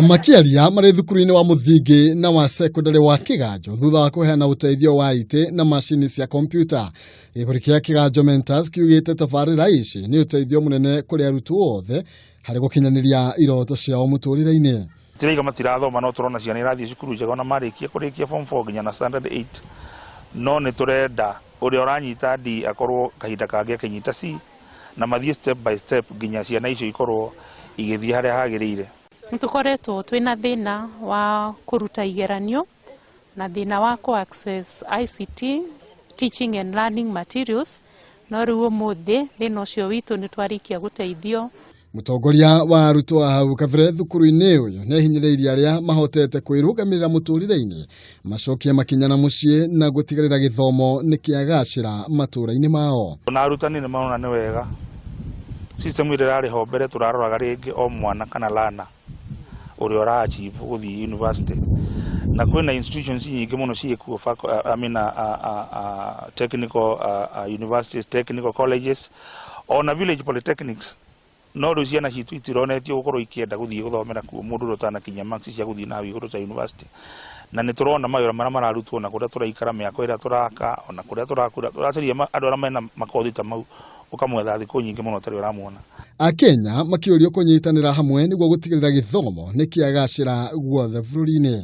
Makĩaria marĩ thukuru-inĩ wa mũthingi na wa sekondary wa Kĩganjo thutha wa kũheana ũteithio wa itĩ na macini cia kompiuta, gĩkundi kĩa Kĩganjo Mentors kiugĩte tabarĩra ici nĩ ũteithio mũnene kũrĩ arutwo othe harĩ gũkinyanĩria iroto ciao mũtũrĩre-inĩ. Tiraiga matirathoma, no tũrona ciana irathiĩ cukuru njega ona marĩkia kũrĩkia form 4 nginya na standard 8, no nĩ tũrenda ũrĩa ũranyita D akorwo kahinda kangĩ akĩnyita C, na mathiĩ step by step nginya ciana icio ikorwo igĩthiĩ harĩa hagĩrĩire. Nĩ tũkoretwo twĩna thĩna wa kũruta igeranio na thĩna wa kũ access ICT teaching and learning materials, no rĩu ũmũthĩ thĩna ũcio witũ nĩ twarĩkia gũteithio. Mũtongoria wa arutwo a hau kabere thukuru-inĩ ũyũ nĩ ahinyĩrĩirie arĩa mahotete kwĩrũgamĩrĩra mũtũrĩre-inĩ macokie makinya na mũciĩ na gũtigĩrĩra gĩthomo nĩ kĩagacĩra matũũra-inĩ mao. Na arutani nĩ marona nĩ wega system ĩrĩa ĩrarĩ ho mbere, tũraroraga rĩngĩ o mwana kana learner ũrĩa ũra achieve gũthiĩ university, na kwĩna institutions nyingĩ mũno ciĩkuo, I mean, technical universities, technical colleges, ona village polytechnics, no rĩu ciana citũ itironetio gũkorwo ikĩenda gũthiĩ gũthomera kuo, mũndũ ũrĩa ũtanakinyia marks cia gũthiĩ na hau igũrũ ta university. Na nĩ tũrona mawĩra marĩa mararutwo na kũrĩa tũraikara, mĩako ĩrĩa tũraka, ona kũrĩa tũrakũra, tũracaria andũ arĩa mena makothi ta mau, ũkamwetha thikũ nyingĩ mũno ũtarĩ ũramuona. Akenya makĩũrio kũnyitanĩra hamwe nĩguo gũtigĩrĩra gĩthomo nĩ kĩagacĩra guothe bũrũri-inĩ.